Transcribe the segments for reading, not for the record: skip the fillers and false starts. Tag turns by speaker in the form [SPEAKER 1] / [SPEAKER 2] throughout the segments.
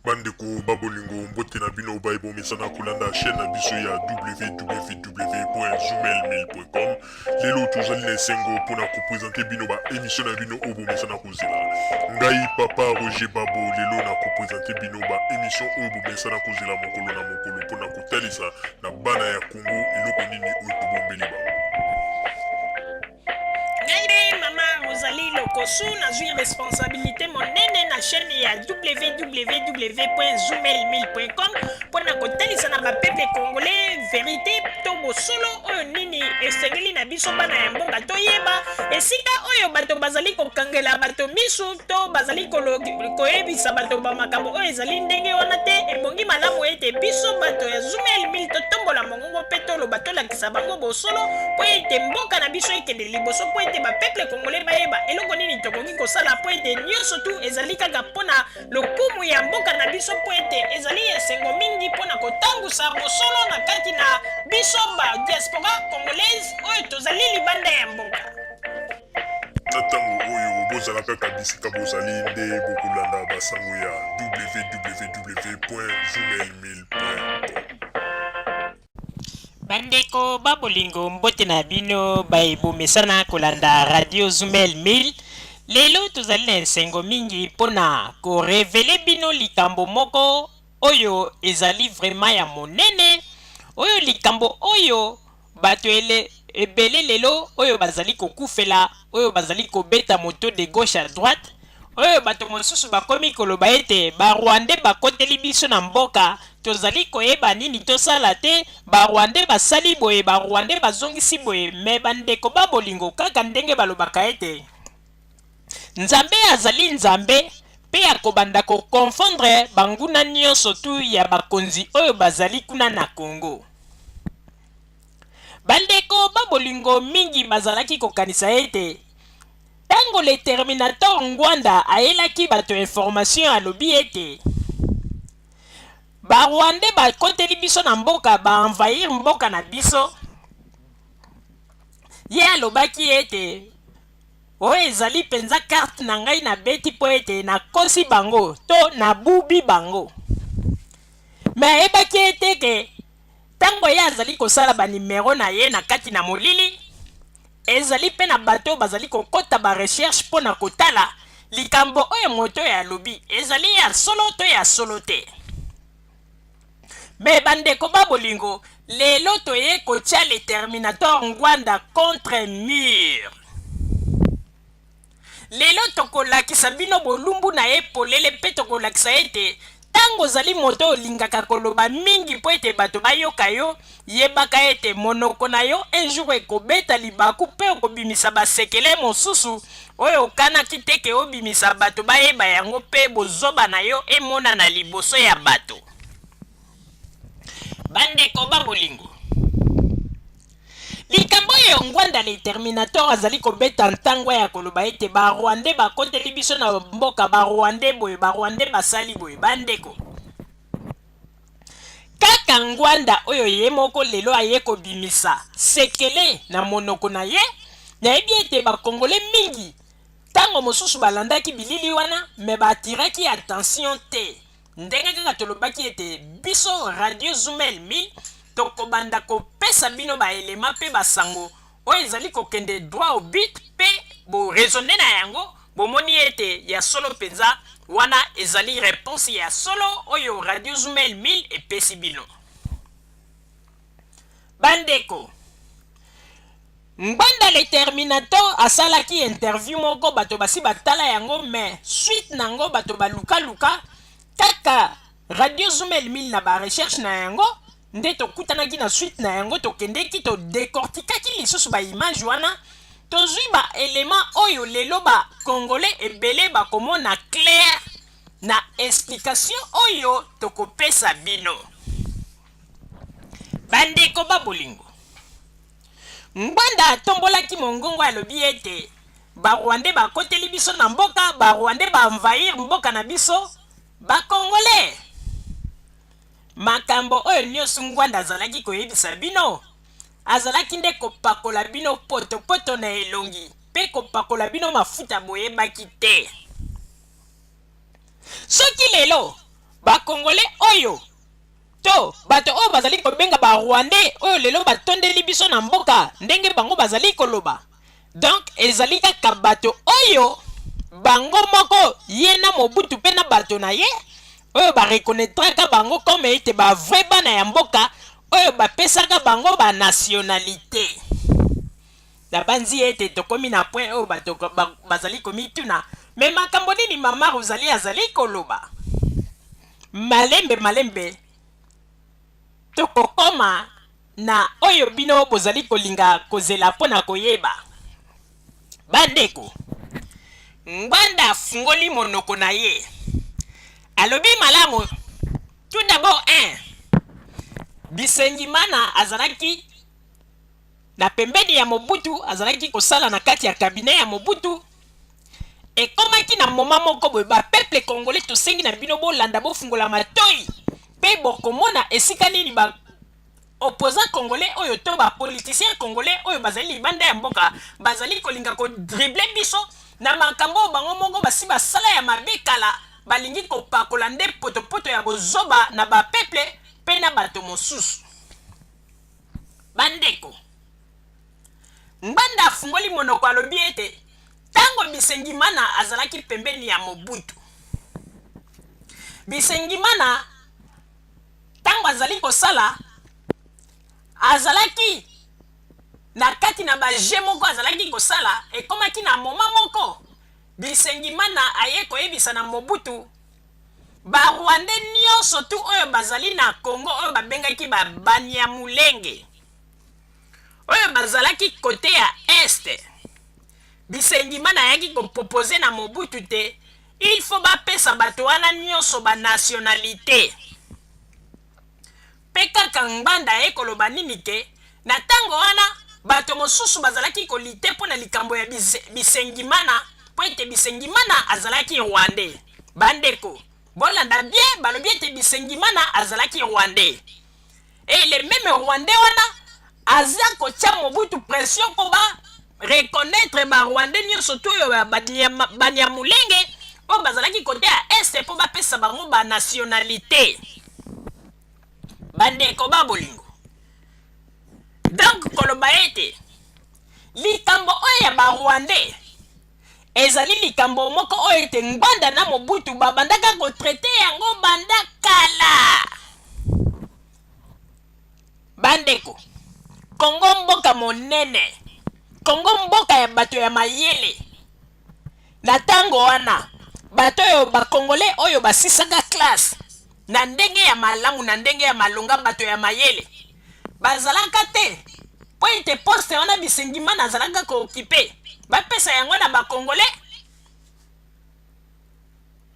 [SPEAKER 1] Bandeko ba bolingo, mbote na bino baye bomesana kolanda chaîne na biso ya www.zoomail1000.com. Lelo tozali na esengo mpona kopresente bino ba emission na bino oyo bomesana kozela. Ngai papa Roger Babo lelo na kopresente bino ba emission oyo bomesana kozela mokolo na mokolo mpona kotalisa na bana ya Congo eloko nini oyo tobombeli bango.
[SPEAKER 2] Ngai nde mama Rosalie Lokosu, nazwi responsabilité monene na chaîne ya www.zoomail1000.com mpo na kotalisa na bapeuple congolais verité to bosolo oyo nini esengeli na biso bana ya mboka toyeba esika oyo bato bazali kokangela bato misu to bazali koyebisa bato ba makambo oyo ezali ndenge wana te. Ebongi malamu ete biso bato ya Zoomail 1000 totombola mongongo mpe toloba, tolakisa bango bosolo mpo ete mboka na biso ekende liboso, mpo ete bapeuple congolais bayeba eloko nini tokoki kosala, mpo ete nyonso tu ezali kaka mpo na lokumu ya mboka na biso, mpo ete ezali esengo mingi mpo na kotambusa bosolo na kati na biso ba diaspora congolaise oyo tozali libanda ya mboka.
[SPEAKER 1] Na ntango oyo bozala kaka bisika bozali nde bokolanda basango ya www.zoomail1000.com.
[SPEAKER 2] Bandeko ba bolingo, mbote na bino baye bomesana kolanda Radio Zumel 1000. Lelo tozali na esengo mingi mpona ko reveler bino likambo moko oyo ezali vraiment ya monene, oyo likambo oyo bato ele ebele lelo oyo bazali kokufela, oyo bazali kobeta moto de gauche à droite, oyo bato mosusu bakomi koloba ete ba Rwandais bakoteli biso na mboka, tozali koyeba nini tosala te, ba Rwandais basali boye, ba Rwandais bazongisi boye. Mais bandeko ba bolingo, kaka ndenge balobaka ete Nzambe azali Nzambe mpe akobanda ko confondre banguna nionso tu ya bakonzi oyo bazali kuna na Congo. Bandeko ba bolingo mingi bazalaki kokanisa ete tango le Terminator Ngwanda ayelaki bato information alobi ete ba Rwandais bakoteli biso na mboka, ba envahir mboka na biso, ye alobaki ete oyo ezali mpenza carte na ngai nabeti mpo ete nakosi bango to nabubi bango. Me ayebaki ete ke Ntango ye azali kosala banimero na ye na kati na molili, ezali mpe na bato oyo bazali kokota ba recherche mpo na kotala likambo oyo moto oyo alobi ezali ya solo to ya solo te. Me bandeko ba bolingo, lelo toye kotia le Terminator Ngwanda contre mur. Lelo tokolakisa bino bolumbu na ye polele mpe tokolakisa ete ntango ozali moto olingaka koloba mingi mpo ete bato bayoka yo, yebaka ete monoko na yo un jour ekobeta libaku mpe okobimisa basekele mosusu oyo okanaki te ke obimisa bato bayeba yango mpe bozoba na yo emonana liboso ya bato. Bandeko ba bolingo, Likambo oyo Ngwanda le Terminator azali kobeta ntangwa ya koloba ete ba Rwandais bakoteli biso na mboka, ba Rwandais boye, ba Rwandais basali boye, bandeko, kaka Ngwanda oyo ye moko lelo aye kobimisa sekele na monoko na ye. Nayebi ete ba Congolais mingi tango mosusu balandaki bilili wana mais ba attiraki attention te. Ndenge kaka tolobaki ete biso Radio Zumel 1000 tokobanda kopesa bino ba elements mpe ba sango oyo ezali kokende droit au but mpe bo raisonner na yango, bomoni ete ya solo mpenza wana ezali reponse ya solo oyo Radio Zumel 1000 epesi bino. Bandeko, Ngbanda le Terminator asalaki interview moko bato basi batala yango mais suite nango bato baluka luka kaka Radio Zumel 1000 na ba recherche na yango nde tokutanaki na suite na yango, tokendeki to decortikaki lisusu ba image wana, tozwi ba element oyo lelo ba congolais ebele bakomona clair na explication oyo tokopesa bino. Bandeko ba bolingo, Ngbanda atombolaki mongongo alobi ete ba Rwandais bakoteli biso na mboka, ba Rwandais ba envahir mboka na biso, ba Congolais. Makambo oyo nioso Ngbanda azalaki koyebisa bino, azalaki nde kopakola bino potopoto na elongi pe kopakola bino mafuta boyebaki te. Soki lelo. Ba congolais oyo to bato oyo bazali kobenga ba rwandais oyo lelo batondeli biso na mboka ndenge bango bazali koloba, donc ezali kaka bato oyo bango moko ye na Mobutu mpe na bato na ye oyo ba reconnaîtraka bango comme ete ba vrai bana ya mboka oyo bapesaka bango ba nationalité. Nabanzi ete tokomi na point oyo bato bazali komituna, mais makambo nini mama Rosalie azali koloba? Malembe malembe tokokoma na oyo bino bozali kolinga kozela mpo na koyeba. Bandeko, Ngbanda afungoli monoko na ye, alobi malamu. Tout d'abord, un Bisengimana azalaki na pembeni ya Mobutu, azalaki kosala na kati ya cabinet ya Mobutu. Ekomaki na moment moko boye, ba peuple congolais, tosengi na bino bolanda, bofungola matoi mpe bokomona esika nini ba opposant congolais oyo to ba politicien congolais oyo bazali libanda ya mboka bazali kolinga kodrible biso na makambo oyo bango moko basi basala ya mabe kala, balingi kopakola nde potopoto ya bozoba na ba peuple mpe na bato mosusu. Bandeko, Ngbanda afungoli monoko, alobi ete ntango Bisengimana azalaki pembeni ya Mobutu, Bisengimana ntango azali kosala azalaki na kati na baje moko azalaki kosala, ekomaki na moma moko Bisengimana aye koyebisa na Mobutu ba Rwandais nyonso tu oyo bazali na Congo oyo babengaki ba Banyamulenge oyo bazalaki kote ya est. Bisengimana ayaki kopropose na Mobutu te il faut bapesa bato wana nyonso ba nationalité. Mpe kaka Ngbanda aye koloba nini ke na ntango wana bato mosusu bazalaki kolite mpo na likambo ya Bisengimana mpo ete Bisengimana azalaki Rwandais. Bandeko, bolanda bien, balobi ete Bisengimana azalaki Rwandais. Et le même Rwandais wana aza kotia Mobutu pression mpo ba reconnaître ba Rwandais nyonso to oyo Banyamulenge oyo bazalaki kote ya est mpo bapesa bango ba nationalité. Bandeko ba bolingo, donc koloba ete likambo oyo ya ba Rwandais ezali likambo moko oyo ete Ngbanda na Mobutu babandaka kotraite yango banda kala. Bandeko, Kongo mboka monene, Kongo mboka ya bato ya mayele. Na ntango wana bato oyo bakongole oyo basisaka classe na ndenge ya malamu, na ndenge ya malonga, bato ya mayele bazalaka te, mpo ete poste wana Bisengimana azalaka kookipe bapesa yango na bakongole.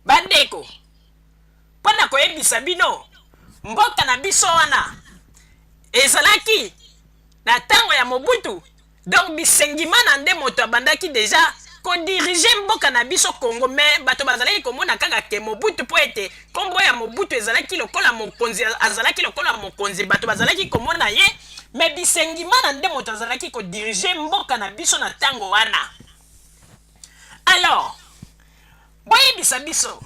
[SPEAKER 2] Bandeko, mpo na koyebisa bino, mboka na biso wana ezalaki na ntango ya Mobutu, donc Bisengimana nde moto abandaki deja kodirige mboka na biso Congo, mais bato bazalaki komona kaka ke Mobutu, mpo ete nkombo ya Mobutu ezalaki lokola mokonzi, azalaki lokola mokonzi, bato bazalaki komona ye, mais Bisengimana nde moto azalaki kodirige mboka na biso na ntango wana. Alors boyebisa biso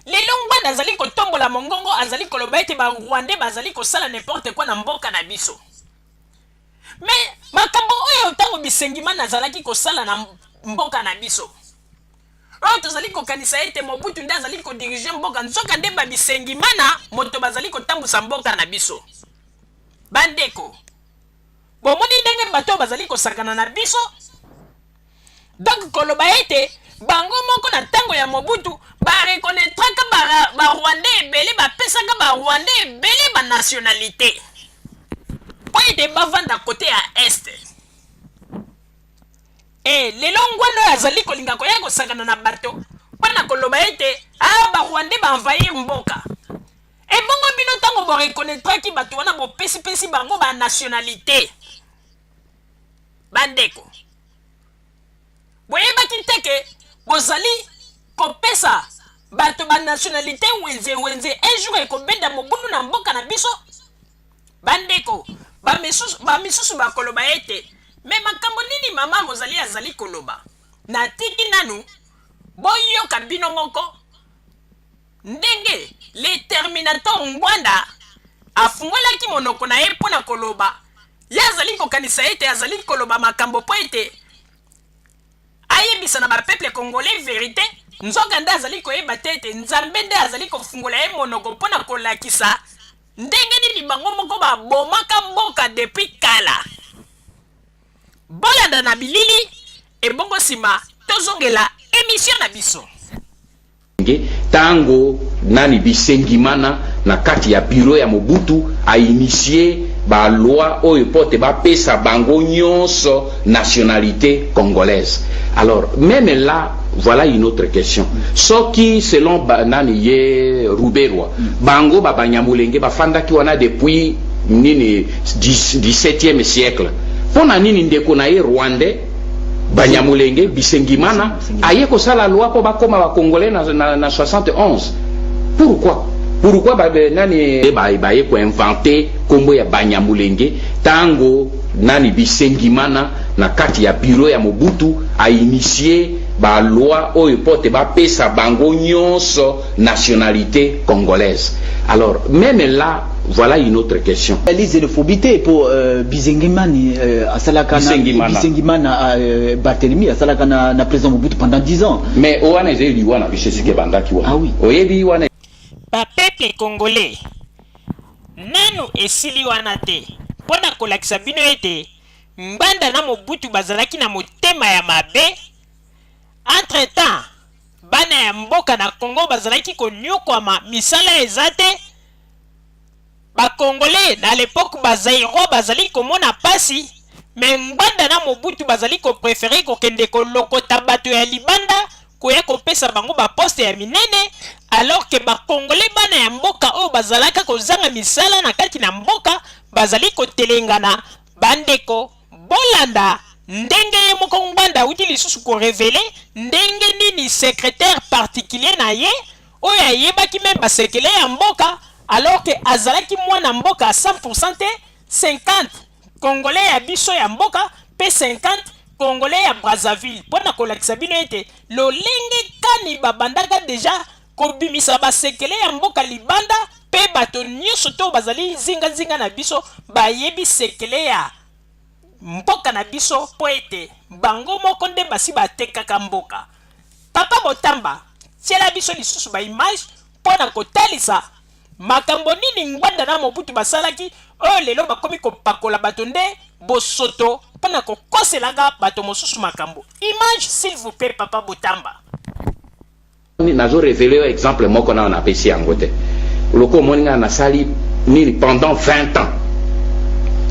[SPEAKER 2] lelo Ngbanda azali kotombola mongongo, azali koloba ete ba Rwandais bazali kosala n'importe quoi na mboka na biso. Mais makambo oyo ntango Bisengimana azalaki kosala na mboka na biso, oyo tozali kokanisa ete Mobutu nde azali kodirige mboka, nzoka nde ba Bisengimana moto bazali kotambusa mboka na biso. Bandeko, bomoni ndenge bato oyo bazali kosakana na biso? Donc koloba ete bango moko na ntango ya Mobutu barekonetraka barwandais ebele, bapesaka barwandais ebele banationalité mpo ete bavanda kote ya este. E lelo Ngwanda oyo azali kolinga koya kosakana na bato mpo na koloba ete a barwandais baenvahir mboka. Ebongo bino ntango borekonetraki bato wana, bopesipesi bango banationalité. Bandeko, boyebaki te ke bozali kopesa bato ba nationalité wenze wenze, un jour ekobenda mobulu na mboka na biso? Bandeko, bamisusu bakoloba ete me makambo nini mama Rosalie azali koloba? Natiki nanu boyoka bino moko. Ndenge le Terminator Ngbanda afungolaki monoko na ye mpo na koloba, ye azali kokanisa ete azali koloba makambo mpo ete ayebisa na ba peuple congolais verite, nzoka nde azali koyeba te ete Nzambe nde azali kofungola ye monoko mpo na kolakisa ndenge nini bango moko babomaka mboka depuis kala. Bolanda na bilili, ebongo sima tozongela emission na biso.
[SPEAKER 3] Tango nani Bisengimana na kati ya bureau ya Mobutu a initier ba lois oyo po te bapesa bango nyonso nationalite congolaise. Alors meme là voilà une autre question. Soki selon ba, nani ye Ruberwa bango ba Banyamulenge bafandaki wana depuis nini 17e siècle, mpo na nini ndeko na ye rwandais Banyamulenge Bisengimana aye kosala loi mpo bakóma bacongolais na 71? Pourquoi ba, nani baye koinventer nkombo ya Banyamulenge ntango nani Bisengimana na kati ya bureau ya Mobutu ainitier baloi oyo mpo te bapesa bango nyonso nationalité congolaise? Alors même là, voilà une autre question.
[SPEAKER 4] Ali xénophobie te po Bisengimani asalaka na
[SPEAKER 3] Bisengimana.
[SPEAKER 4] Bisengimana Barthélemy asalaka na président Mobutu pendant 10 ans.
[SPEAKER 3] Mais oyo wana ezali liwa na biso esika ebandaki wana.
[SPEAKER 4] Ah oui.
[SPEAKER 3] Oyebi wana.
[SPEAKER 2] Bapeuple congolais, nanu esili wana te mpo na kolakisa bino ete Ngbanda na Mobutu bazalaki na motema ya mabe. Entre temps, bana ya mboka na Congo bazalaki konyokwama, misala eza te. Bacongolais na l'époque, bazaïrois bazali komona pasi, mais Ngbanda na Mobutu bazali kopréférer kokende kolokota bato ya libanda, koya kopesa bango baposte ya minene, alors que bacongolais, bana ya mboka oyo bazalaka kozanga misala na kati na mboka, bazali kotelengana. Bandeko, bolanda ndenge ye moko Ngbanda awuti lisusu korévéler ndenge nini secrétaire particulier na ye oyo ayebaki même basekele ya mboka, alors que azalaki mwana mboka 100% te, 50 congolais ya biso ya mboka mpe 50 congolais ya Brazzaville, mpo na kolakisa bino ete lolenge kani babandaka déjà kobimisa basekele ya mboka libanda, mpe bato nyonso to bazali nzinganzinga na biso bayebi sekele ya mboka na biso, mpo ete bango moko nde basi batekaka mboka. Papa Botamba, tiela biso lisusu baimage mpo na kotalisa makambo nini Ngbanda na Mobutu basalaki, oyo lelo bakomi kopakola bato nde bosoto mpo na kokoselaka bato mosusu makambo. Image, s'il vous plaît, papa Botamba.
[SPEAKER 3] Nazo révéler yo exemple moko nano napesi yango te. Loko omoni ngai nasali nini pendant 20 ans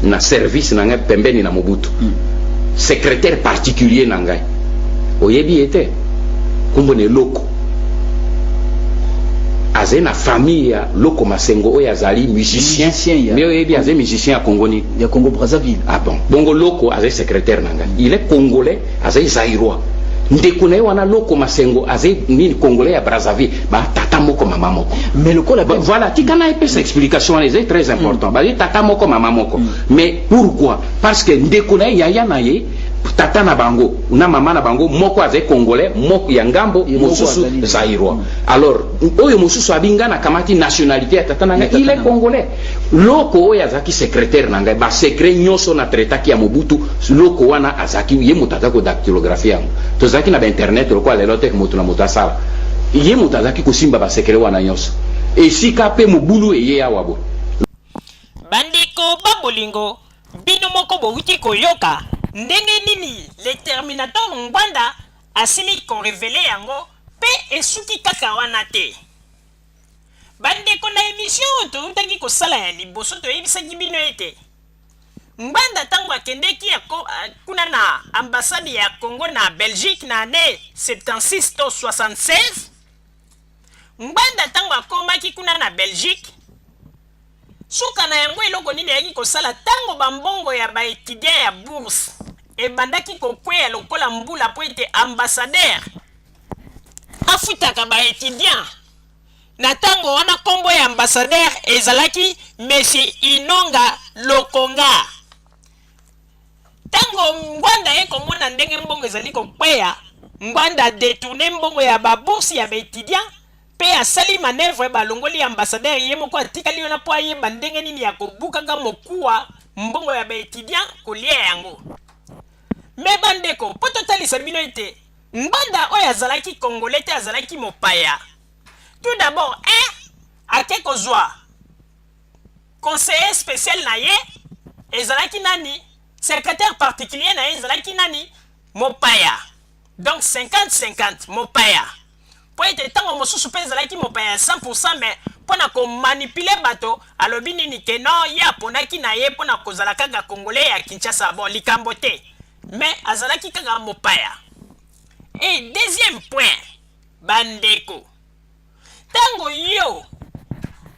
[SPEAKER 3] na service na ngai pembeni na Mobutu, secrétaire particulier na ngai, oyebi ye te, nkombo na Eloko, azali na famille ya Loko Masengo oyo azali musicien.
[SPEAKER 4] Musicien ya-
[SPEAKER 3] Mais oyebi azali musicien ya Congo nini?
[SPEAKER 4] Ya Congo Brazzaville.
[SPEAKER 3] Ah bon, bongo Loko azali secrétaire na ngai, il est congolais, azali zaïrois. Ndeko na ye wana Loko Masengo azali nini, congolais ya Brazzaville, batata moko mama moko.
[SPEAKER 4] Mais lokola
[SPEAKER 3] Bon, voilà, tika na epesa explication wana, ezali très important. Bazali tata moko mama moko, mais pourquoi? Parce que ndeko na ye, yaya na ye, tata na bango na mama na bango moko azali congolais moko ya ngambo,
[SPEAKER 4] Ye moko
[SPEAKER 3] mosusu
[SPEAKER 4] azali-
[SPEAKER 3] zaïrois. Alors oyo mosusu abi nga nakamati nationalité ya tata na ngai.
[SPEAKER 4] Ya tata
[SPEAKER 3] Il est
[SPEAKER 4] na ngai.
[SPEAKER 3] congolais. Loko oyo azalaki secrétaire na ngai, basecret nyonso na traitaki ya Mobutu, loko wana azalaki ye moto azalaki kodactylographie yango. Tozalaki na bainternet lokola lelo te, moto na moto asala. Ye moto azalaki kosimba basecret wana nyonso. Esika mpe mobulu eye awa boye.
[SPEAKER 2] Bandeko babolingo, bino moko bowuti koyoka ndenge nini le Terminator Ngbanda asili korévéler yango, mpe esuki kaka wana te. Bandeko, na émission oyo toutaki kosala ya liboso, toyebisaki bino ete Ngbanda, ntango akendeki ya kuna na ambassade ya Congo na Belgique na année 76 to 76, Ngbanda ntango akomaki kuna na Belgique, suka na yango eloko nini ayaki kosala? Ntango bambongo ya baétudiant ya bourse ebandaki kokweya lokola mbula, mpo ete ambassadeur afutaka baétudiant na ntango wana, nkombo ya ambassadeur ezalaki Monsieur Inonga Lokonga. Ntango Ngbanda ye komona ndenge mbongo ezali kokweya, Ngbanda détourner mbongo ya babourse ya baétudiant. Mpe asali manœuvre, balongoli ambassadeur, ye moko atikali wana mpo ayeba ndenge nini ya kobukaka mokuwa mbongo ya baétudiant, kolia yango. Me bandeko, mpo totalisa bino ete Ngbanda oyo azalaki Congolais te, azalaki mopaya. Tout d'abord, un ake kozwa conseiller spécial na ye, ezalaki nani? Secrétaire particulier na ye ezalaki nani? Mopaya. Donc 50-50 mopaya, mpo ete ntango mosusu mpe ezalaki mopaya ya 100, mais mpo na komanipuler bato, alobi nini? Ke non, ye aponaki na ye mpo na kozala kaka Congolais ya Kinshasa. Bon, likambo te, mais azalaki kaka mopaya. Et deuxième point, bandeko, ntango yo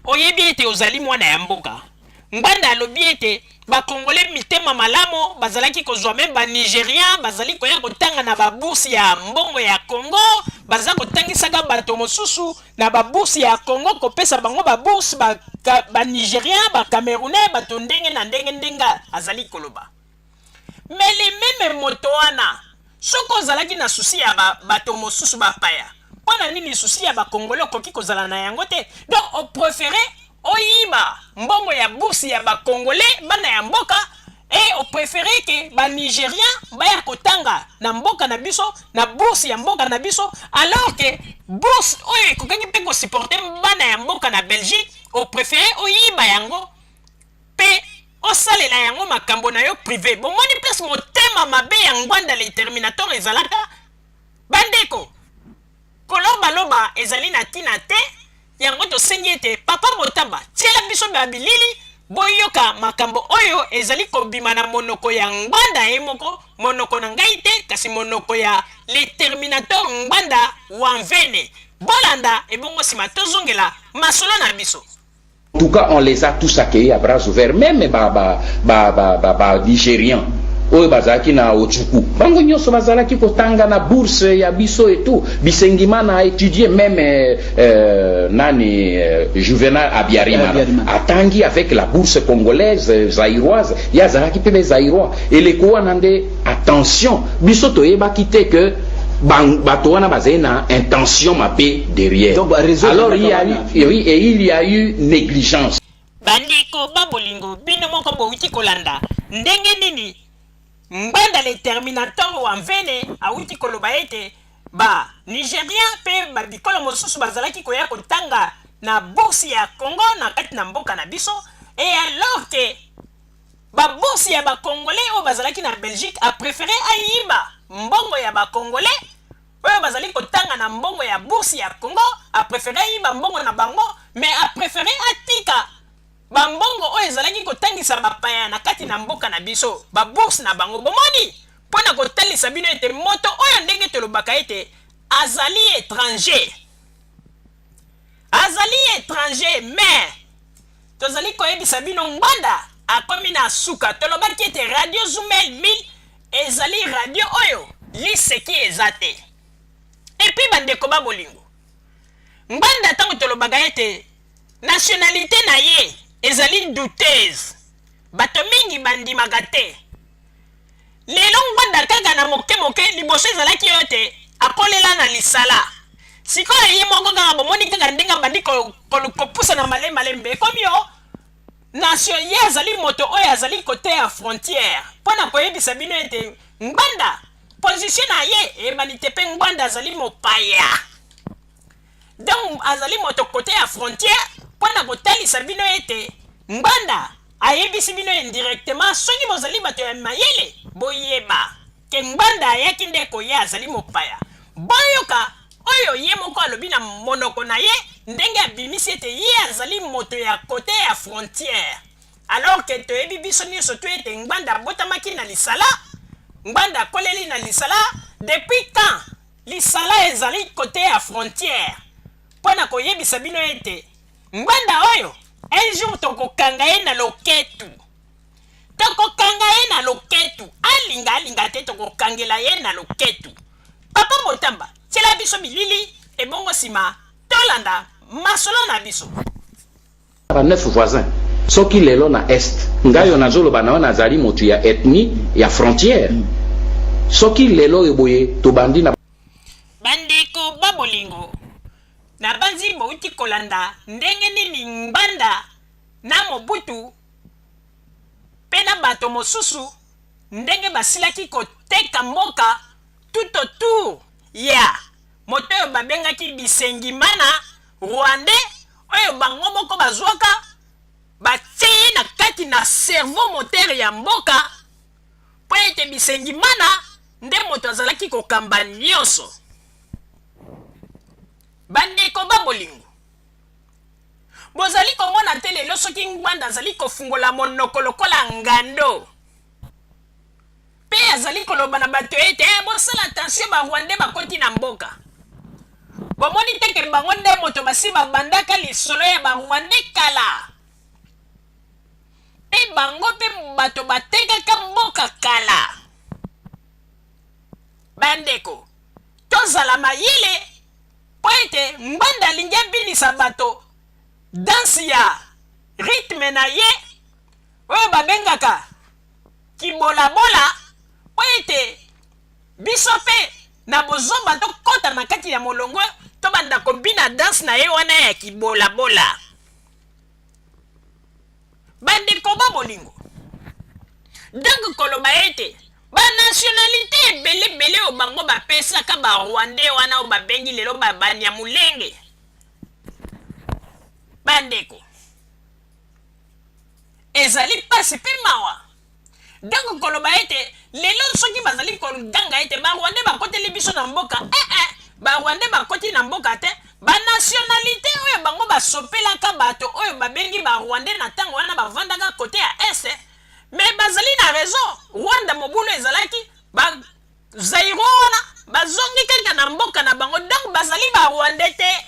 [SPEAKER 2] oyebi ete ozali mwana ya mboka, Ngbanda alobi ete Bakongole mitema malamu, bazalaki kozwa me Banigérien bazali koya kotanga na babourse ya mbongo ya Congo, baza kotangisaka bato mosusu na babourse ya Congo, kopesa bango babourse, Banigérien, Bacamerounais, bato ndenge na ndenge, ndenge azali koloba. Mais le même moto wana, soki ozalaki na souci ya bato mosusu bapaya, mpo na nini souci ya Bakongole okoki kozala na yango te? Donc opréféré oyiba mbongo ya bourse ya Bakongole, bana ya mboka, e opréféré ke Banigérien baya kotanga na mboka na biso na bourse ya mboka na biso, alors ke bourse oyo ekokaki mpe kosupporter bana ya mboka na Belgique, opréféré oyiba yango mpe osalela yango makambo na yo privé. Bomoni place motema mabe ya Ngbanda le Terminator ezalaka? Bandeko, kolobaloba ezali na ntina te. Yango tosengi ete papa Motamba tiela biso babilili, boyoka makambo oyo ezali kobima na monoko ya Ngbanda ye moko, monoko na ngai te, kasi monoko ya le Terminator Ngbanda Wamvene. Bolanda, ebongo nsima tozongela masolo na biso.
[SPEAKER 3] En tout cas, on les a tous accueillis à bras ouverts, même ba ba ba ba ba, ba Nigérians oyo bazalaki na Ojuku, bango nyonso bazalaki kotanga na bourse ya biso et tout. Bisengimana a étudié même nani, Juvenal Abiarimana atangi avec la bourse congolaise, zaïroise. Ye azalaki mpe Zaïrois. Eleko wana nde, attention, biso toyebaki te que bato wana bazali na intention mabe derrière.
[SPEAKER 4] Donc, réseau.
[SPEAKER 3] Alors il y a eu, oui, et il y a eu négligence.
[SPEAKER 2] Bandeko babolingo, bino moko bowuti kolanda ndenge nini Ngbanda le Terminator wa Mvene awuti koloba ete ba Nigérien mpe babikolo mosusu bazalaki koya kotanga na bourse ya Congo na kati na mboka na biso, et alors ke babourse ya Bakongolais oyo bazalaki na Belgique, apréféré ayiba mbongo ya Bakongolais oyo bazali kotanga na mbongo ya bourse ya Congo, apréféré ayiba mbongo na bango, mais apréféré atika bambongo oyo ezalaki kotangisa bapaya na kati na mboka na biso, babourse na bango. Bomoni, mpo na kotalisa bino ete moto oyo, ndenge tolobaka ete azali étranger, azali étranger. Mais tozali koyebisa bino, Ngbanda akomi na suka. Tolobaki ete Radio Zumel 1000 ezali radio oyo liseki eza te. Et puis, bandeko babolingo, Ngbanda, ntango tolobaka ete nationalité na ye ezali douteuse, bato mingi bandimaka te. Lelo Ngbanda kaka na moke moke, liboso ezalaki oyo te akolela na lisala, sikoyo ye moko kaka bomoni kaka ndenge abandi kopusana malemalembe, ekomi yo nation. Ye azali moto oyo azali côté ya frontière, mpo na koyebisa bino ete Ngbanda, position na ye eyebani te, mpe Ngbanda azali mopaya. Donc azali moto côté ya frontière, mpo na kotalisa bino ete Ngbanda ayebisi bino indirectement. Soki bozali bato ya mayele, boyeba ke Ngbanda ayaki nde koya, azali mopaya. Boyoka oyo ye moko alobi na monoko na ye, ndenge abimisi ete ye azali moto ya côté ya frontière, alors ke toyebi biso nyonso to ete Ngbanda abotamaki na Lisala, Ngbanda akoleli na Lisala. Depuis quand Lisala ezali côté ya frontière? Mpo na koyebisa bino ete Ngbanda oyo, un jour tokokanga ye na loketu, tokokanga ye na loketu, alinga alinga te, tokokangela ye na loketu. Papa Motamba, tiela biso bilili, ebongo nsima tolanda masolo na biso.
[SPEAKER 3] Ba neuf voisins, soki lelo na Est, ngai oyo nazoloba na yo, nazali moto ya ethnie ya frontière. Soki lelo oyo boye tobandi na
[SPEAKER 2] Bandeko babolingo. Nabanzi bouti kolanda ndenge nini Ngbanda na Mobutu mpe na bato mosusu ndenge basilaki koteka mboka tout autour ya moto oyo babengaki Bisengimana, Rwandais, oyo bango moko bazwaka batie ye na kati na cerveau moteur ya mboka mpo ete Bisengimana nde moto azalaki kokamba nyonso. Bandeko ba bolingo, bozali komona te lelo soki Ngbanda azali kofungola monoko lokola ngando mpe azali koloba na bato ete eh, bosala attention, ba Rwandais bakoti na mboka. Bomoni te ke bango nde moto basi babandaka lisolo ya ba Rwandais kala, mpe bango mpe bato batekaka mboka kala. Bandeko, tozala mayele mpo ete Ngbanda alingi abinisa bato danse ya rythme na ye oyo babengaka kibolabola, mpo ete biso mpe na bozoba tokɔta na kati ya molongo tobanda kobina danse na ye wana ya kibolabola. Bandeko ba bolingo, donc koloba ete banationalité ebele-ebele oyo bango bapesaka barwandais wana oyo babengi lelo babanyamulenge, bandeko, ezali mpasi mpe mawa. Donc koloba ete lelo soki bazali koganga ete barwandais bakoteli biso na mboka, eh eh, barwandais bakoti na mboka te. Banationalité oyo bango basopelaka bato oyo babengi barwandais na ntango wana bavandaka kote ya est, mais bazali na raison. Rwanda mobulu ezalaki, ba Zaïrois wana bazongi kaka na mboka na bango, donc bazali barwandais te,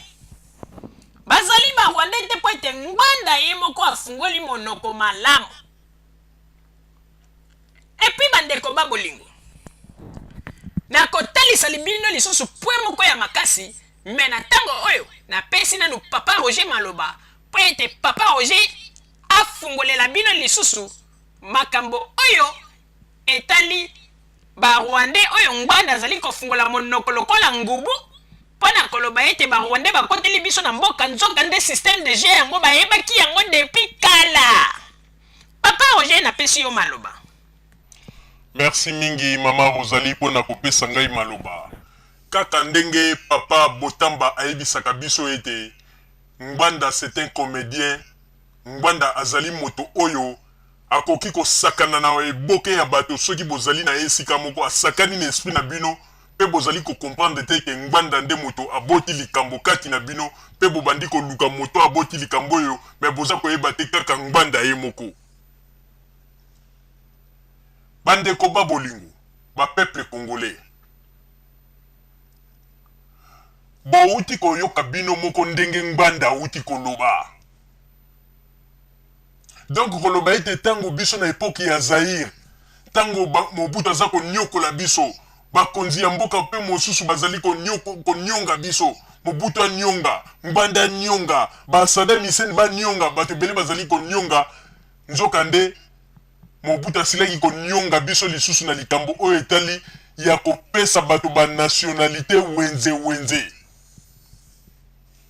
[SPEAKER 2] bazali barwandais te, mpo ete Ngbanda ye moko afungoli monoko malamu. Et puis bandeko ba bolingo, nakotalisa bino lisusu point moko ya makasi, mais na ntango oyo napesi nanu papa Roger maloba, mpo ete papa Roger afungolela bino lisusu makambo oyo etali barwandais oyo Ngbanda azali kofungola monoko lokola ngubu mpo na koloba ete barwandais bakoteli biso na mboka, nzoka nde système de jeu yango bayebaki yango depuis kala. Papa Roger, napesi yo maloba.
[SPEAKER 1] Merci mingi mama Rosalie mpona kopesa ngai maloba. Kaka ndenge papa Botamba ayebisaka biso ete Ngbanda c'est un comédien, Ngbanda azali moto oyo akoki kosakana na eboke ya bato. Soki bozali na ye esika moko, asakani na esprit na bino mpe bozali kocomprendre te ke Ngbanda nde moto aboti likambo kati na bino, mpe bobandi koluka moto aboti likambo oyo, mais boza koyeba te kaka Ngbanda ye moko. Bandeko ba bolingo, bapeuple congolais, bouti koyoka bino moko ndenge Ngbanda auti koloba. Donc koloba ete ntango biso na époque ya Zaire, ntango Mobutu aza koniokola biso, bakonzi ya mboka mpe mosusu bazali konionga biso, Mobutu anionga, Ngbanda anionga, baSaddam Hussein banionga, bato ebele bazali konionga, nzoka nde Mobutu asilaki konionga biso lisusu na likambo oyo etali ya kopesa bato banationalité wenze wenze.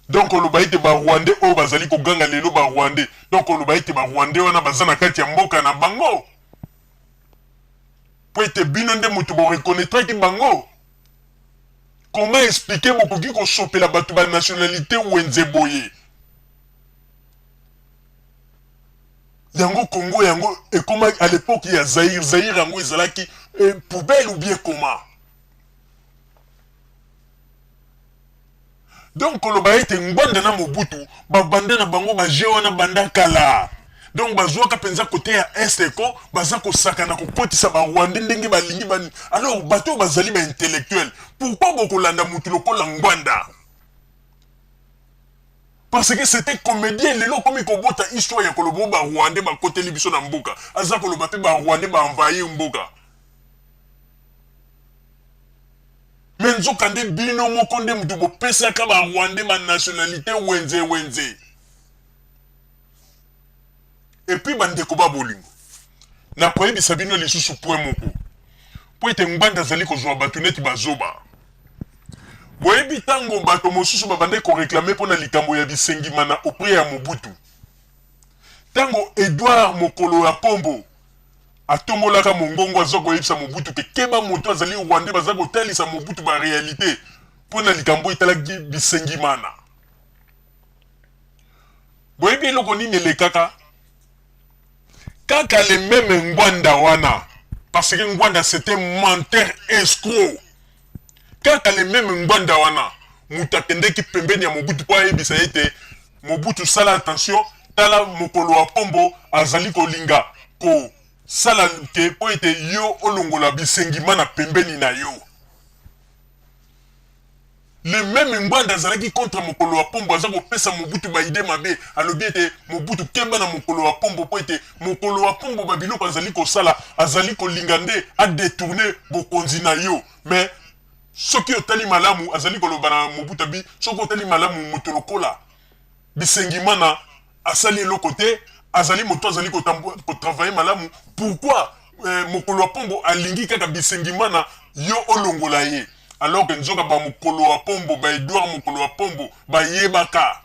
[SPEAKER 1] Donc oloba ete barwandais oyo bazali koganga lelo barwandais, donc oloba ete barwandais wana baza na kati ya mboka na bango po ete bino nde moto boreconnaîtraki bango. Comment expliquer bokoki kosopela bato banationalité wenze boye? Yango Congo yango ekoma à l'époque ya Zaïre, Zaïre yango ezalaki poubelle ou bien comment? Donc koloba ete Ngbanda na Mobutu babanda na bango baje wana banda kala, donc bazwaka mpenza kote ya est ko baza kosakana kokotisa barwandais ndenge balingi bani. Alors bato oyo bazali baintellectuel, pourquoi bokolanda motu lokola Ngbanda? Parce que c'était comédien. Lelo okomi kobota histoire ya koloba oyo barwandais bakoteli biso na mboka, aza koloba mpe barwandais baenvahir mboka, mais nzoka nde bino moko nde moto bopesaka barwandais banationalité wenze wenze. Et puis bandeko ba bolingo, nakoyebisa bino lisusu point moko, mpo ete Ngbanda azali kozwa bato neti bazoba. Boyebi ntango bato mosusu babandaki koreklame mpo na likambo ya Bisengimana auprès ya Mobutu, ntango Edouard Mokolo ya Pombo atombolaka mongongo aza koyebisa Mobutu ke keba moto azali Rwandais, baza kotalisa Mobutu ba realite mpo na likambo etalaki Bisengimana. Boyebi eloko nini elekaka? Kaka le meme Ngwanda wana, parce que Ngwanda c'est un menteur escroc. Kaka le meme Ngwanda wana moto akendeki pembeni ya Mobutu mpo ayebisa ye ete Mobutu sala attention, tala Mokolo wa Pombo azali kolinga kosala ke mpo ete yo olongola Bisengimana pembeni na yo. Le meme Ngbanda azalaki contre Mokolo wa Pombo, aza kopesa Mobutu ba idee mabe. Alobi ete Mobutu keba na Mokolo wa Pombo mpo ete Mokolo wa Pombo ba biloko azali kosala, azali kolinga nde a detourner bokonzi na yo. Mais soki otali malamu, azali koloba na Mobutu abi soki otali malamu moto lokola Bisengimana asali eloko te, azali moto azali ko travailler malamu, pourquoi Mokolo wa Pombo alingi kaka Bisengimana yo olongola ye? Alors que nzoka ba Mokolo wa Pombo, ba Edouard Mokolo wa Pombo bayebaka.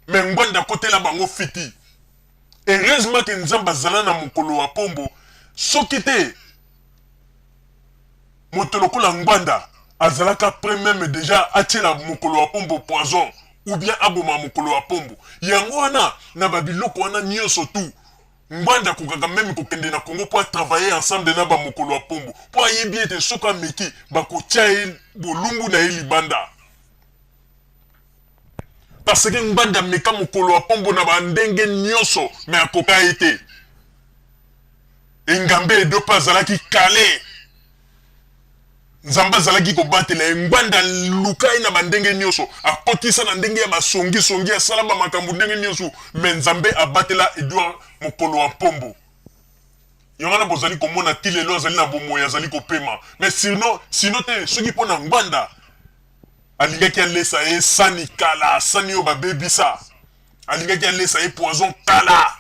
[SPEAKER 1] Mais Ngbanda akotela bango fiti. Heureusement que Nzambe azala na Mokolo wa Pombo, soki te moto lokola Ngbanda azalaka près meme dejà atiela Mokolo wa Pombo poison ou bien aboma Mokolo wa Pombo. Yango wana na ba biloko wana nionso tout Ngbanda akokaka meme kokende na Congo po a travailler ensemble na ba Mokolo wa Pombo po ayebi ete soki ameki bakotia ye bolumbu na ye libanda. Parce que Ngbanda ameka Mokolo wa Pombo na ba ndenge nionso mais akoka ye te. Engambe Edo pe azalaki kale. Nzambe azalaki kobatela ye. Ngbanda aluka ye na ba ndenge nionso. Akotisa na ndenge ya ba songi songi, asala ba makambo ndenge nionso mais Nzambe abatela Edouard Mokolo wa Mpombo. Yango wana bozali komona ti lelo azali na bomoyi, azali kopema. Mais sinon, sinon te soki pona Ngbanda alingaki alesa ye sani kala, sani oyo babebisa. Alingaki alesa ye poison kala.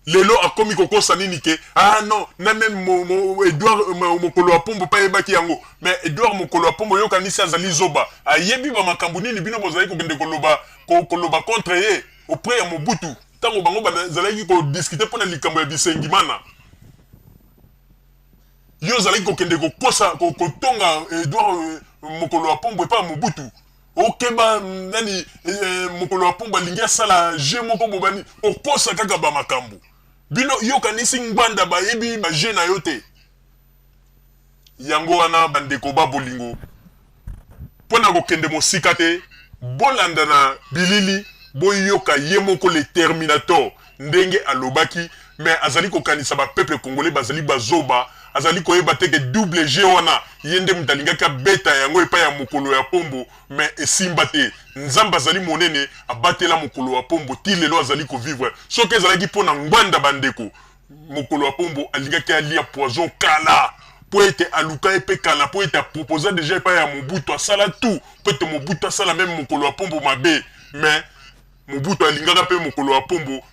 [SPEAKER 1] Lelo akomi kokosa nini ke ah non na meme mo, mo, Edouard Mokolo ya Pombo pe ayebaki yango. Mais Edouard Mokolo ya Pombo yo okanisi azali zoba? Ayebi ba makambo nini bino bozali kokende koloba ko, koloba contre ye auprès ya Mobutu tango bango bazalaki ko discuter pona likambo ya Bisengimana. Yo ozalaki kokende kokosa kotonga Edouard Mokolo ya Pombo epai ya Mobutu. Okeba nani Mokolo ya Pombo alingi asala jeu moko bobani okosa kaka ba makambo. Bino yo okanisi Ngbanda bayebi ba jeu na yo te? Yango wana ba ndeko ba bolingo pona kokende mosika te bolanda na bilili boyoka ye moko le terminator ndenge alobaki mais azali kokanisa ba peuple congolais bazali ba zoba azali koyeba te ke double jeu wana ye nde moto alingaki abeta yango epai ya Mokolo ya Pombo mais esimba te Nzambe azali monene abatela Mokolo ya Pombo ti lelo azali ko vivre soki ezalaki mpo na Ngbanda ba ndeko Mokolo ya Pombo alingaki alia poison kala mpo ete aluka ye mpe kala mpo ete a proposa dejà epai ya Mobutu asala tout mpo ete Mobutu asala meme Mokolo ya Pombo mabe mais Mobutu alingaka pe Mokolo ya Pombo.